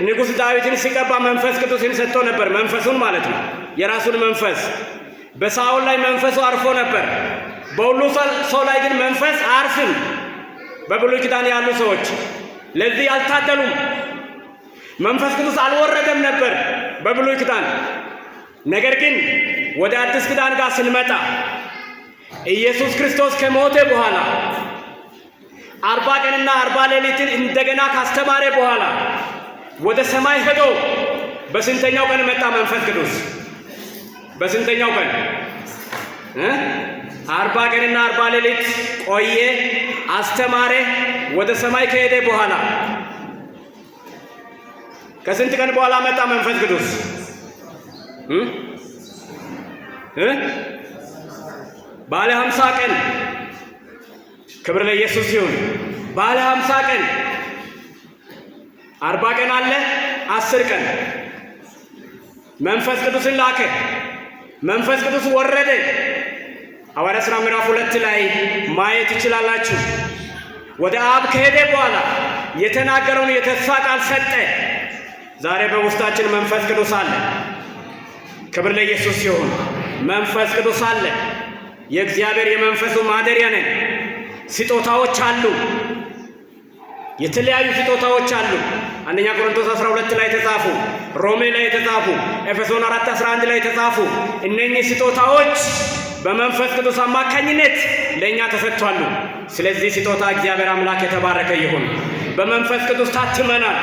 ንጉሥ ዳዊትን ሲቀባ መንፈስ ቅዱስን ሰጥቶ ነበር። መንፈሱን ማለት ነው፣ የራሱን መንፈስ። በሳኦል ላይ መንፈሱ አርፎ ነበር። በሁሉ ሰው ላይ ግን መንፈስ አያርፍም። በብሉይ ኪዳን ያሉ ሰዎች ለዚህ አልታደሉም። መንፈስ ቅዱስ አልወረደም ነበር በብሉይ ኪዳን። ነገር ግን ወደ አዲስ ኪዳን ጋር ስንመጣ ኢየሱስ ክርስቶስ ከሞተ በኋላ፣ 40 ቀንና 40 ሌሊትን እንደገና ካስተማረ በኋላ ወደ ሰማይ ሄዶ በስንተኛው ቀን መጣ መንፈስ ቅዱስ? በስንተኛው ቀን? 40 ቀንና 40 ሌሊት ቆየ፣ አስተማረ። ወደ ሰማይ ከሄደ በኋላ ከስንት ቀን በኋላ መጣ መንፈስ ቅዱስ? እ እ ባለ 50 ቀን። ክብር ለኢየሱስ ይሁን። ባለ 50 ቀን፣ 40 ቀን አለ፣ 10 ቀን መንፈስ ቅዱስን ላከ። መንፈስ ቅዱስ ወረደ። ሐዋርያት ሥራ ምዕራፍ 2 ላይ ማየት ትችላላችሁ። ወደ አብ ከሄደ በኋላ የተናገረውን የተስፋ ቃል ሰጠ። ዛሬ በውስጣችን መንፈስ ቅዱስ አለ። ክብር ለኢየሱስ ይሁን። መንፈስ ቅዱስ አለ። የእግዚአብሔር የመንፈሱ ማደሪያ ነን። ስጦታዎች አሉ። የተለያዩ ስጦታዎች አሉ። አንደኛ ቆሮንቶስ 12 ላይ የተጻፉ፣ ሮሜ ላይ የተጻፉ፣ ኤፌሶን 4 11 ላይ የተጻፉ እነኚህ ስጦታዎች በመንፈስ ቅዱስ አማካኝነት ለእኛ ተሰጥቷሉ። ስለዚህ ስጦታ እግዚአብሔር አምላክ የተባረከ ይሁን። በመንፈስ ቅዱስ ታትመናል።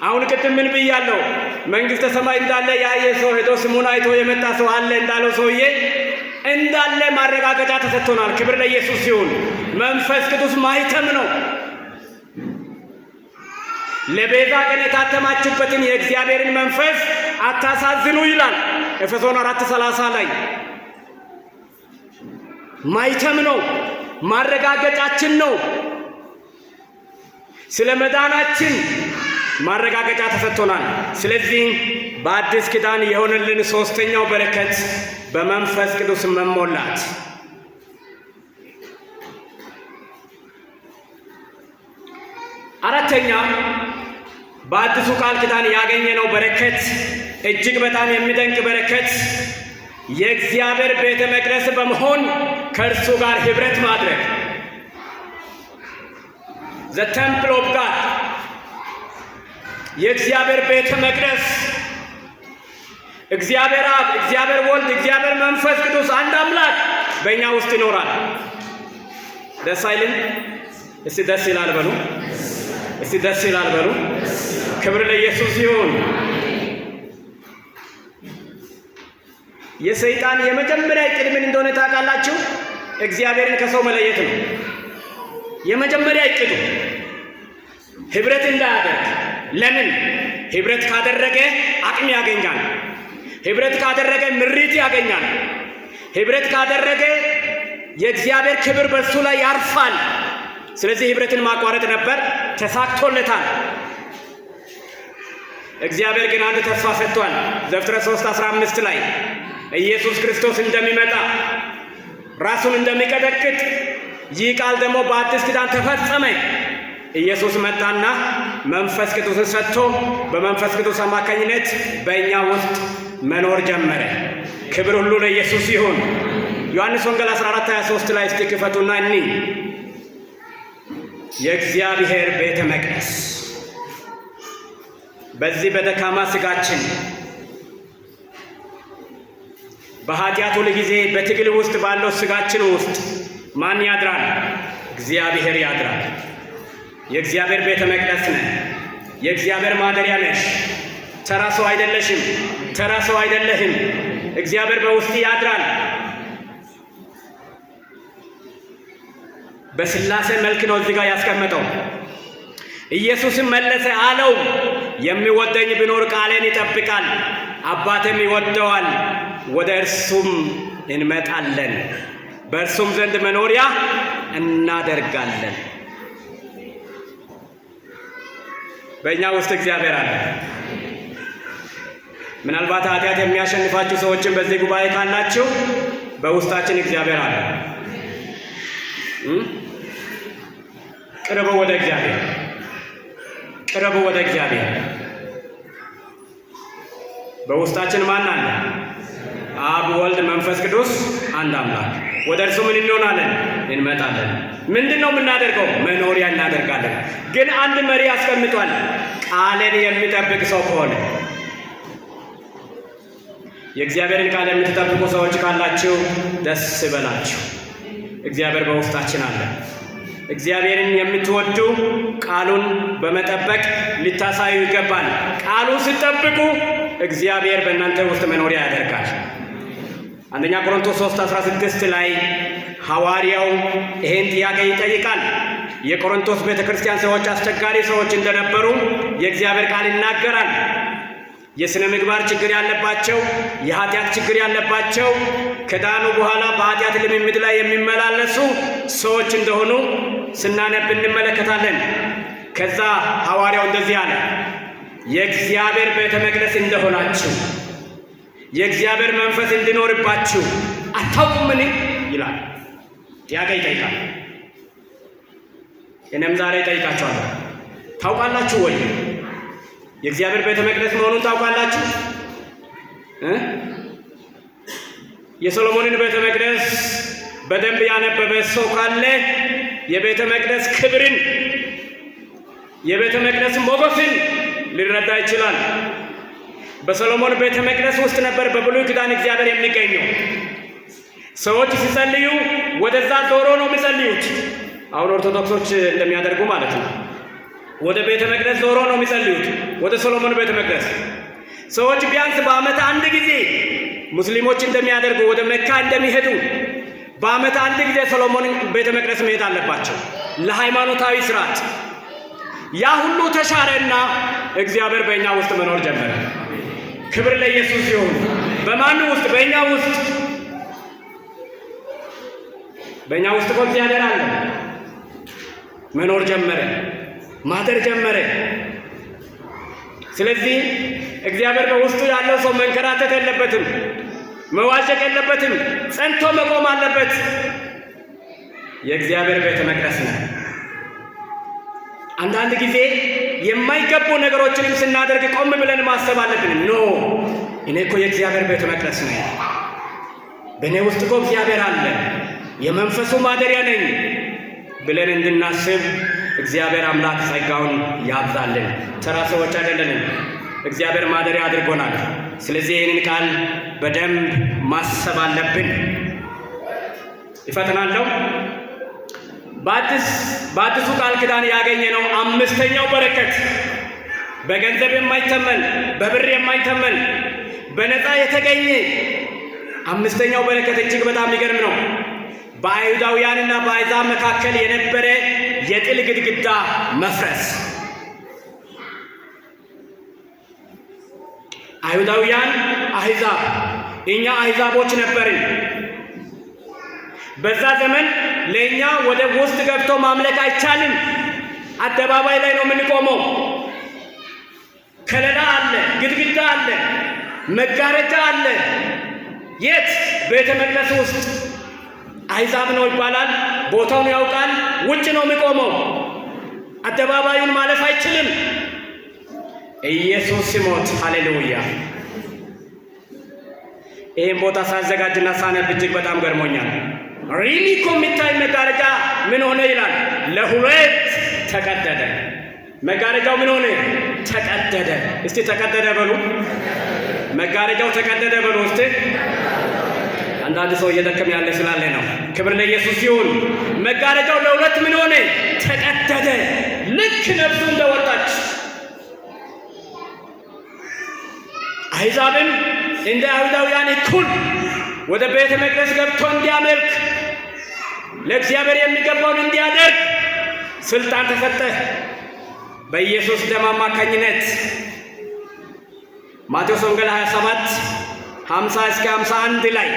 አሁን ቅድም ምን ብያለሁ? መንግስተ ሰማይ እንዳለ ያየ ሰው ሄዶ ስሙን አይቶ የመጣ ሰው አለ እንዳለው ሰውዬ እንዳለ ማረጋገጫ ተሰጥቶናል። ክብር ለኢየሱስ ይሁን። መንፈስ ቅዱስ ማህተም ነው። ለቤዛ ቀን የታተማችሁበትን የእግዚአብሔርን መንፈስ አታሳዝኑ ይላል ኤፌሶን 4:30 ላይ። ማህተም ነው፣ ማረጋገጫችን ነው። ስለ መዳናችን ማረጋገጫ ተሰጥቶናል። ስለዚህ በአዲስ ኪዳን የሆነልን ሶስተኛው በረከት በመንፈስ ቅዱስ መሞላት። አራተኛ፣ በአዲሱ ቃል ኪዳን ያገኘነው በረከት፣ እጅግ በጣም የሚደንቅ በረከት፣ የእግዚአብሔር ቤተ መቅደስ በመሆን ከእርሱ ጋር ህብረት ማድረግ፣ the temple of God፣ የእግዚአብሔር ቤተ መቅደስ። እግዚአብሔር አብ፣ እግዚአብሔር ወልድ፣ እግዚአብሔር መንፈስ ቅዱስ አንድ አምላክ በእኛ ውስጥ ይኖራል። ደስ አይልም? እስቲ ደስ ይላል በሉ። እስቲ ደስ ይላል በሉ። ክብር ለኢየሱስ ይሁን። የሰይጣን የመጀመሪያ እቅድ ምን እንደሆነ ታውቃላችሁ? እግዚአብሔርን ከሰው መለየት ነው። የመጀመሪያ እቅዱ ህብረት እንዳያደርግ። ለምን? ህብረት ካደረገ አቅም ያገኛል። ህብረት ካደረገ ምሪት ያገኛል። ህብረት ካደረገ የእግዚአብሔር ክብር በእሱ ላይ ያርፋል። ስለዚህ ህብረትን ማቋረጥ ነበር፣ ተሳክቶለታል። እግዚአብሔር ግን አንድ ተስፋ ሰጥቷል። ዘፍጥረት 3 15 ላይ ኢየሱስ ክርስቶስ እንደሚመጣ፣ ራሱን እንደሚቀጠቅጥ፣ ይህ ቃል ደግሞ በአዲስ ኪዳን ተፈጸመ። ኢየሱስ መጣና መንፈስ ቅዱስን ሰጥቶ በመንፈስ ቅዱስ አማካኝነት በእኛ ውስጥ መኖር ጀመረ። ክብር ሁሉ ለኢየሱስ ይሁን። ዮሐንስ ወንጌል 14 23 ላይ እስቲ ክፈቱና እኒ የእግዚአብሔር ቤተ መቅደስ በዚህ በደካማ ስጋችን በኃጢአት ሁል ጊዜ በትግል ውስጥ ባለው ስጋችን ውስጥ ማን ያድራል? እግዚአብሔር ያድራል። የእግዚአብሔር ቤተ መቅደስ ነህ። የእግዚአብሔር ማደሪያ ነሽ። ተራ ሰው አይደለሽም። ተራ ሰው አይደለህም። እግዚአብሔር በውስጥ ያድራል። በስላሴ መልክ ነው እዚህ ጋር ያስቀመጠው። ኢየሱስም መለሰ አለው፣ የሚወደኝ ቢኖር ቃሌን ይጠብቃል፣ አባቴም ይወደዋል፣ ወደ እርሱም እንመጣለን፣ በእርሱም ዘንድ መኖሪያ እናደርጋለን። በእኛ ውስጥ እግዚአብሔር አለ። ምናልባት ኃጢአት የሚያሸንፋችሁ ሰዎችን በዚህ ጉባኤ ካላችሁ በውስጣችን እግዚአብሔር አለ። ቅረቡ ወደ እግዚአብሔር፣ ቅረቡ ወደ እግዚአብሔር። በውስጣችን ማን አለ? አብ፣ ወልድ፣ መንፈስ ቅዱስ አንድ አምላክ። ወደ እርሱ ምን እንሆናለን? እንመጣለን። ምንድን ነው የምናደርገው? መኖሪያ እናደርጋለን። ግን አንድ መሪ አስቀምጧል። ቃልን የሚጠብቅ ሰው ከሆነ፣ የእግዚአብሔርን ቃል የምትጠብቁ ሰዎች ካላችሁ ደስ ይበላችሁ። እግዚአብሔር በውስጣችን አለ። እግዚአብሔርን የምትወዱ ቃሉን በመጠበቅ ሊታሳዩ ይገባል። ቃሉን ስትጠብቁ እግዚአብሔር በእናንተ ውስጥ መኖሪያ ያደርጋል። አንደኛ ቆሮንቶስ 3:16 ላይ ሐዋርያው ይሄን ጥያቄ ይጠይቃል። የቆሮንቶስ ቤተ ክርስቲያን ሰዎች አስቸጋሪ ሰዎች እንደነበሩ የእግዚአብሔር ቃል ይናገራል። የሥነ ምግባር ችግር ያለባቸው፣ የኃጢአት ችግር ያለባቸው፣ ከዳኑ በኋላ በኃጢአት ልምምድ ላይ የሚመላለሱ ሰዎች እንደሆኑ ስናነብ እንመለከታለን። ከዛ ሐዋርያው እንደዚህ አለ፣ የእግዚአብሔር ቤተ መቅደስ እንደሆናችሁ የእግዚአብሔር መንፈስ እንዲኖርባችሁ አታውቁምን? ይላል። ጥያቄ ይጠይቃል። እኔም ዛሬ እጠይቃችኋለሁ። ታውቃላችሁ ወይ? የእግዚአብሔር ቤተ መቅደስ መሆኑን ታውቃላችሁ? የሰሎሞንን ቤተ መቅደስ በደንብ ያነበበ ሰው ካለ የቤተ መቅደስ ክብርን፣ የቤተ መቅደስ ሞገስን ሊረዳ ይችላል። በሰሎሞን ቤተ መቅደስ ውስጥ ነበር በብሉይ ኪዳን እግዚአብሔር የሚገኘው። ሰዎች ሲጸልዩ ወደዛ ዞሮ ነው የሚጸልዩት። አሁን ኦርቶዶክሶች እንደሚያደርጉ ማለት ነው። ወደ ቤተ መቅደስ ዞሮ ነው የሚጸልዩት፣ ወደ ሰሎሞን ቤተ መቅደስ። ሰዎች ቢያንስ በዓመት አንድ ጊዜ ሙስሊሞች እንደሚያደርጉ ወደ መካ እንደሚሄዱ በዓመት አንድ ጊዜ ሰሎሞን ቤተ መቅደስ መሄድ አለባቸው ለሃይማኖታዊ ስርዓት። ያ ሁሉ ተሻረና እግዚአብሔር በእኛ ውስጥ መኖር ጀመረ። ክብር ለኢየሱስ ይሁን። በማን ውስጥ? በእኛ ውስጥ። በእኛ ውስጥ እኮ እግዚአብሔር አለ። መኖር ጀመረ፣ ማደር ጀመረ። ስለዚህ እግዚአብሔር በውስጡ ያለው ሰው መንከራተት የለበትም፣ መዋዠቅ የለበትም፣ ጸንቶ መቆም አለበት። የእግዚአብሔር ቤተ መቅደስ ነው። አንዳንድ ጊዜ የማይገቡ ነገሮችንም ስናደርግ ቆም ብለን ማሰብ አለብን። No፣ እኔ እኮ የእግዚአብሔር ቤተ መቅደስ ነኝ፣ በእኔ ውስጥ እኮ እግዚአብሔር አለ፣ የመንፈሱ ማደሪያ ነኝ ብለን እንድናስብ እግዚአብሔር አምላክ ጸጋውን ያብዛልን። ተራ ሰዎች አይደለንም። እግዚአብሔር ማደሪያ አድርጎናል። ስለዚህ ይህንን ቃል በደንብ ማሰብ አለብን። ይፈጥናለሁ። በአዲሱ ቃል ኪዳን ያገኘነው አምስተኛው በረከት በገንዘብ የማይተመን፣ በብር የማይተመን፣ በነፃ የተገኘ አምስተኛው በረከት እጅግ በጣም የሚገርም ነው። በአይሁዳውያንና በአሕዛብ መካከል የነበረ የጥል ግድግዳ መፍረስ። አይሁዳውያን፣ አሕዛብ፣ እኛ አሕዛቦች ነበርን። በዛ ዘመን ለእኛ ወደ ውስጥ ገብቶ ማምለክ አይቻልም። አደባባይ ላይ ነው የምንቆመው። ከለላ አለ፣ ግድግዳ አለ፣ መጋረጃ አለ። የት? ቤተ መቅደስ ውስጥ። አሕዛብ ነው ይባላል። ቦታውን ያውቃል። ውጭ ነው የሚቆመው። አደባባዩን ማለፍ አይችልም። ኢየሱስ ሲሞት፣ ሃሌሉያ! ይህን ቦታ ሳዘጋጅና ሳነብ እጅግ በጣም ገርሞኛል። Really እኮ የሚታይ መጋረጃ ምን ሆነ ይላል፣ ለሁለት ተቀደደ። መጋረጃው ምን ሆነ? ተቀደደ። እስቲ ተቀደደ በሉ። መጋረጃው ተቀደደ በሉ እስቲ። አንዳንድ ሰው እየደከመ ያለ ስላለ ነው። ክብር ለኢየሱስ ይሁን። መጋረጃው ለሁለት ምን ሆነ? ተቀደደ። ልክ ነፍሱ እንደወጣች አሕዛብም እንደ አይሁዳውያን እኩል ወደ ቤተ መቅደስ ገብቶ እንዲያመልክ፣ ለእግዚአብሔር የሚገባውን እንዲያደርግ ስልጣን ተሰጠ በኢየሱስ ደም አማካኝነት። ማቴዎስ ወንጌል 27 50 እስከ 51 ላይ፣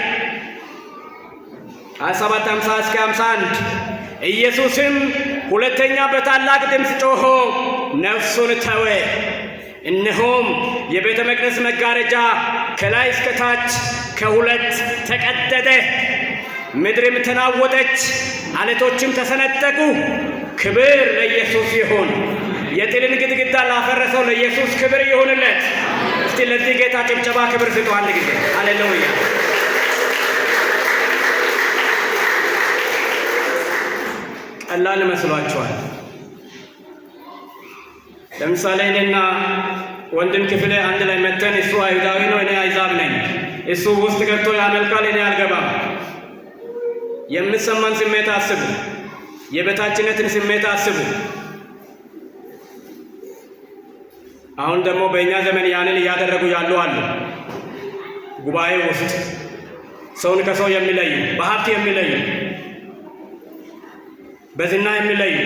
27 50 እስከ 51፣ ኢየሱስም ሁለተኛ በታላቅ ድምፅ ጮኾ ነፍሱን ተወ። እነሆም የቤተ መቅደስ መጋረጃ ከላይ እስከ ታች ከሁለት ተቀደደ። ምድርም ተናወጠች፣ አለቶችም ተሰነጠቁ። ክብር ለኢየሱስ ይሁን። የጥልን ግድግዳ ላፈረሰው ለኢየሱስ ክብር ይሁንለት። እስቲ ለዚህ ጌታ ጭብጨባ ክብር ስጡ አንድ ጊዜ። ሃሌሉያ። ቀላል መስሏቸዋል። ለምሳሌ እኔና ወንድም ክፍሌ አንድ ላይ መተን፣ እሱ አይሁዳዊ ነው፣ እኔ አሕዛብ ነኝ። እሱ ውስጥ ገብቶ ያመልካል፣ እኔ አልገባም። የምሰማን ስሜት አስቡ። የበታችነትን ስሜት አስቡ። አሁን ደግሞ በእኛ ዘመን ያንን እያደረጉ ያሉ አሉ። ጉባኤ ውስጥ ሰውን ከሰው የሚለዩ፣ በሀብት የሚለዩ፣ በዝና የሚለዩ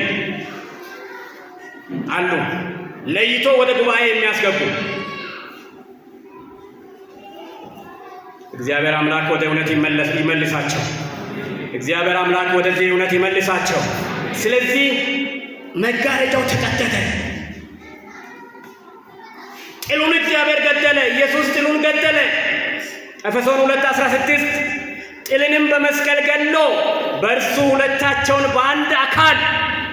አሉ። ለይቶ ወደ ጉባኤ የሚያስገቡ። እግዚአብሔር አምላክ ወደ እውነት ይመልሳቸው። እግዚአብሔር አምላክ ወደዚህ እውነት ይመልሳቸው። ስለዚህ መጋረጃው ተቀደደ። ጥሉን እግዚአብሔር ገደለ። ኢየሱስ ጥሉን ገደለ። ኤፌሶን 2:16፣ ጥልንም በመስቀል ገድሎ በእርሱ ሁለታቸውን በአንድ አካል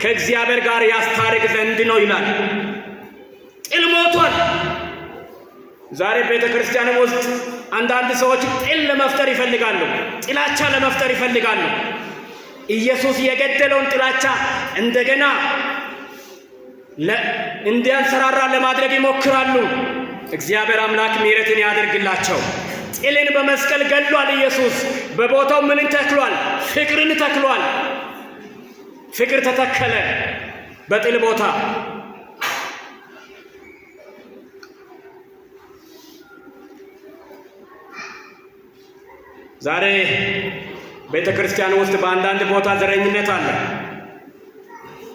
ከእግዚአብሔር ጋር ያስታርቅ ዘንድ ነው ይላል። ጥል ሞቷል። ዛሬ ቤተ ክርስቲያን ውስጥ አንዳንድ ሰዎች ጥል ለመፍጠር ይፈልጋሉ። ጥላቻ ለመፍጠር ይፈልጋሉ። ኢየሱስ የገደለውን ጥላቻ እንደገና እንዲያንሰራራ ለማድረግ ይሞክራሉ። እግዚአብሔር አምላክ ምሕረትን ያደርግላቸው። ጥልን በመስቀል ገድሏል ኢየሱስ። በቦታው ምንን ተክሏል? ፍቅርን ተክሏል። ፍቅር ተተከለ በጥል ቦታ። ዛሬ ቤተ ክርስቲያን ውስጥ በአንዳንድ ቦታ ዘረኝነት አለ፣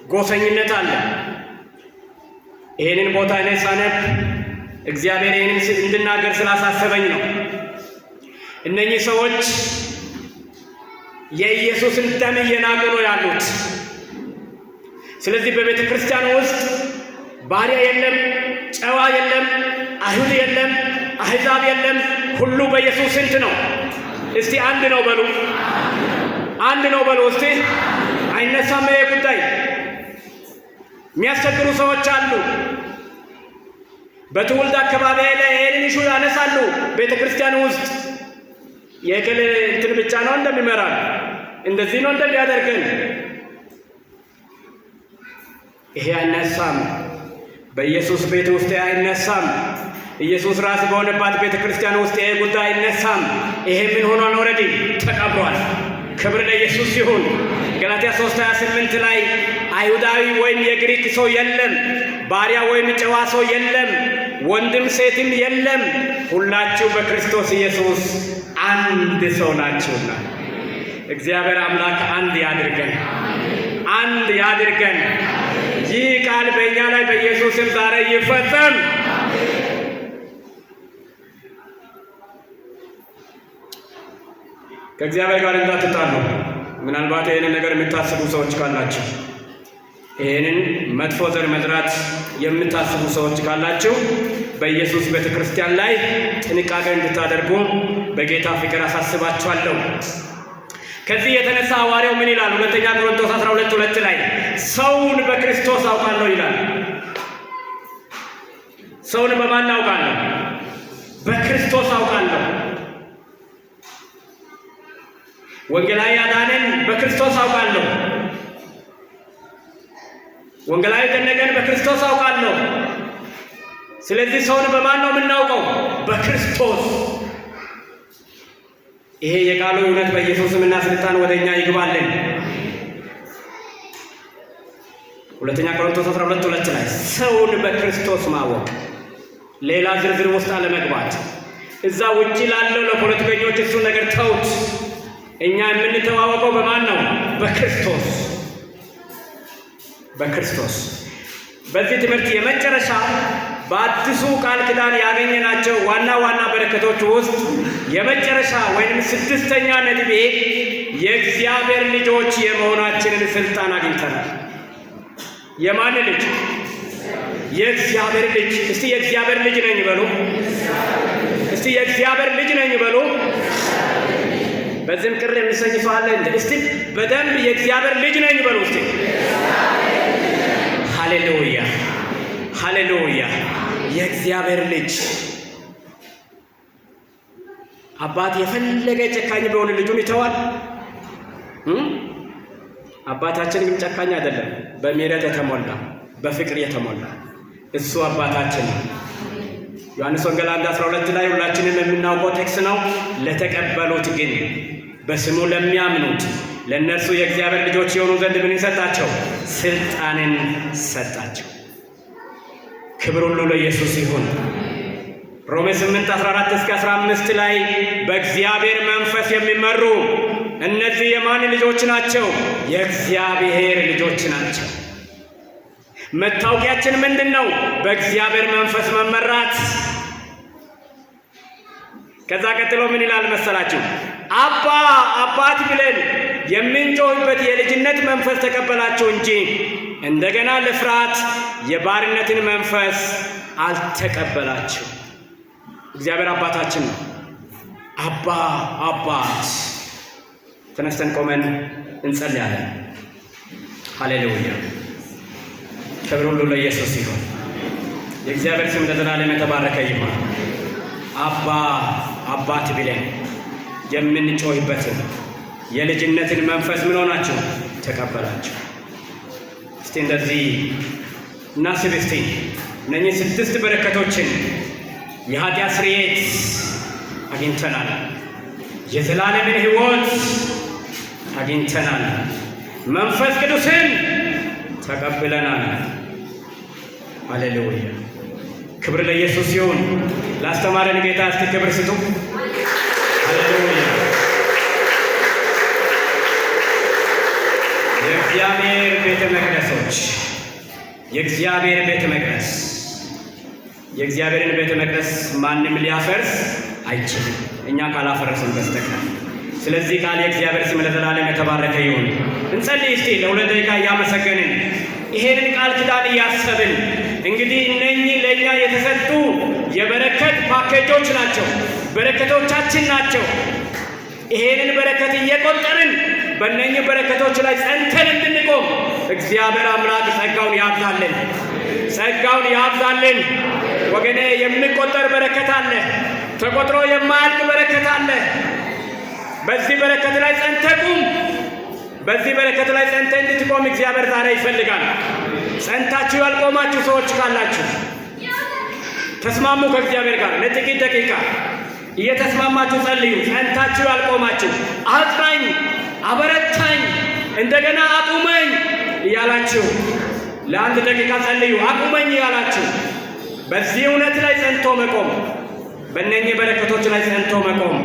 ጎሰኝነት አለ። ይህንን ቦታ እኔ ሳነብ እግዚአብሔር ይህንን እንድናገር ስላሳሰበኝ ነው። እነኚህ ሰዎች የኢየሱስን ደም እየናቁ ነው ያሉት። ስለዚህ በቤተ ክርስቲያን ውስጥ ባሪያ የለም፣ ጨዋ የለም፣ አይሁድ የለም፣ አሕዛብ የለም። ሁሉ በኢየሱስ ስንት ነው? እስቲ አንድ ነው በሉ። አንድ ነው በሉ። እስቲ አይነሳም ይሄ ጉዳይ። የሚያስቸግሩ ሰዎች አሉ። በትውልድ አካባቢ ላይ ይሄንን issue ያነሳሉ። ቤተ ክርስቲያን ውስጥ የእከሌ እንትን ብቻ ነው እንደሚመራን፣ እንደዚህ ነው እንደሚያደርገን። ይሄ አይነሳም። በኢየሱስ ቤት ውስጥ አይነሳም። ኢየሱስ ራስ በሆነባት ቤተ ክርስቲያን ውስጥ ይሄ ጉዳይ አይነሳም። ይሄ ምን ሆኗል? Already ተቀብሯል። ክብር ለኢየሱስ ይሁን። ገላትያ 3:28 ላይ አይሁዳዊ ወይም የግሪክ ሰው የለም፣ ባሪያ ወይም ጨዋ ሰው የለም፣ ወንድም ሴትም የለም፣ ሁላችሁ በክርስቶስ ኢየሱስ አንድ ሰው ናችሁና። እግዚአብሔር አምላክ አንድ ያድርገን፣ አንድ ያድርገን። ይህ ቃል በእኛ ላይ በኢየሱስም ዛሬ ይፈጸም። ከእግዚአብሔር ጋር እንዳትጣሉ። ምናልባት ይህንን ነገር የምታስቡ ሰዎች ካላችሁ፣ ይህንን መጥፎ ዘር መዝራት የምታስቡ ሰዎች ካላችሁ፣ በኢየሱስ ቤተ ክርስቲያን ላይ ጥንቃቄ እንድታደርጉ በጌታ ፍቅር አሳስባችኋለሁ። ከዚህ የተነሳ ሐዋርያው ምን ይላል? ሁለተኛ ቆሮንቶስ 12:2 ላይ ሰውን በክርስቶስ አውቃለሁ ይላል። ሰውን በማን አውቃለሁ? በክርስቶስ አውቃለሁ። ወንጌላዊ አዳነን በክርስቶስ አውቃለሁ። ወንጌላዊ ደነቀን በክርስቶስ አውቃለሁ። ስለዚህ ሰውን በማን ነው የምናውቀው? በክርስቶስ። ይሄ የቃሉ እውነት በኢየሱስ ስምና ስልጣን ወደ እኛ ይግባልን። ሁለተኛ ቆሮንቶስ 12:2 ላይ ሰውን በክርስቶስ ማወቅ፣ ሌላ ዝርዝር ውስጥ አለመግባት። እዛ ውጭ ላለው ለፖለቲከኞች እሱ ነገር ተውት። እኛ የምንተዋወቀው በማን ነው? በክርስቶስ፣ በክርስቶስ። በዚህ ትምህርት የመጨረሻ በአዲሱ ቃል ኪዳን ያገኘናቸው ዋና ዋና በረከቶች ውስጥ የመጨረሻ ወይም ስድስተኛ ነጥቤ የእግዚአብሔር ልጆች የመሆናችንን ስልጣን አግኝተናል። የማን ልጅ? የእግዚአብሔር ልጅ። እስቲ የእግዚአብሔር ልጅ ነኝ በሉ። እስቲ የእግዚአብሔር ልጅ ነኝ በሉ። በዚህም ቅር የሚሰኝ ሰው አለ እንዴ? እስቲ በደንብ የእግዚአብሔር ልጅ ነኝ በሉ እስቲ። ሃሌሉያ፣ ሃሌሉያ። የእግዚአብሔር ልጅ። አባት የፈለገ ጨካኝ ቢሆን ልጁን ይተዋል? አባታችን ግን ጨካኝ አይደለም። በምሕረት የተሞላ፣ በፍቅር የተሞላ እሱ አባታችን ነው። ዮሐንስ ወንጌል 1:12 ላይ ሁላችንም የምናውቀው ጥቅስ ነው። ለተቀበሉት ግን በስሙ ለሚያምኑት ለእነርሱ የእግዚአብሔር ልጆች የሆኑ ዘንድ ምን ሰጣቸው? ስልጣንን ሰጣቸው። ክብር ሁሉ ለኢየሱስ ይሁን። ሮሜ 8 14 እስከ 15 ላይ በእግዚአብሔር መንፈስ የሚመሩ እነዚህ የማን ልጆች ናቸው? የእግዚአብሔር ልጆች ናቸው። መታወቂያችን ምንድን ነው? በእግዚአብሔር መንፈስ መመራት። ከዛ ቀጥሎ ምን ይላል መሰላችሁ? አባ አባት ብለን የምንጮህበት የልጅነት መንፈስ ተቀበላችሁ እንጂ እንደገና ለፍርሃት የባርነትን መንፈስ አልተቀበላችሁ። እግዚአብሔር አባታችን ነው። አባ አባት። ተነስተን ቆመን እንጸልያለን። ሃሌሉያ። ክብር ሁሉ ለኢየሱስ ይሁን። የእግዚአብሔር ስም ለዘላለም የተባረከ ይሁን። አባ አባት ብለን የምንጮህበትን የልጅነትን መንፈስ ምን ሆናችሁ? ተቀበላችሁ። እስቲ እንደዚህ እናስብ። እስቲ እነኚህ ስድስት በረከቶችን፣ የኃጢአት ስርየት አግኝተናል። የዘላለምን ሕይወት አግኝተናል። መንፈስ ቅዱስን ተቀብለናል። ሃሌሉያ! ክብር ለኢየሱስ ይሁን። ላስተማረን ጌታ እስቲ ክብር ስጡ። ሃሌሉያ! የእግዚአብሔር ቤተ መቅደሶች፣ የእግዚአብሔር ቤተ መቅደስ፣ የእግዚአብሔርን ቤተ መቅደስ ማንም ሊያፈርስ አይችልም፣ እኛ ካላፈረስን በስተቀር። ስለዚህ ቃል የእግዚአብሔር ስም ለዘላለም የተባረከ ይሁን። እንጸልይ እስቲ ለ2 ደቂቃ እያመሰገንን፣ ይሄንን ቃል ኪዳን እያሰብን። እንግዲህ እነኚህ ለእኛ የተሰጡ የበረከት ፓኬጆች ናቸው፣ በረከቶቻችን ናቸው። ይሄንን በረከት እየቆጠርን በእነኚህ በረከቶች ላይ ጸንተን እንድንቆም እግዚአብሔር አምላክ ጸጋውን ያብዛልን፣ ጸጋውን ያብዛልን። ወገኔ፣ የሚቆጠር በረከት አለ፣ ተቆጥሮ የማያልቅ በረከት አለ። በዚህ በረከት ላይ ጸንተህ ቁም። በዚህ በረከት ላይ ጸንተህ እንድትቆም እግዚአብሔር ዛሬ ይፈልጋል። ጸንታችሁ ያልቆማችሁ ሰዎች ካላችሁ ተስማሙ ከእግዚአብሔር ጋር። ለጥቂት ደቂቃ እየተስማማችሁ ጸልዩ። ጸንታችሁ ያልቆማችሁ አጽናኝ፣ አበረታኝ፣ እንደገና አቁመኝ እያላችሁ ለ1 ደቂቃ ጸልዩ። አቁመኝ እያላችሁ በዚህ እውነት ላይ ጸንቶ መቆም፣ በእነኚህ በረከቶች ላይ ጸንቶ መቆም።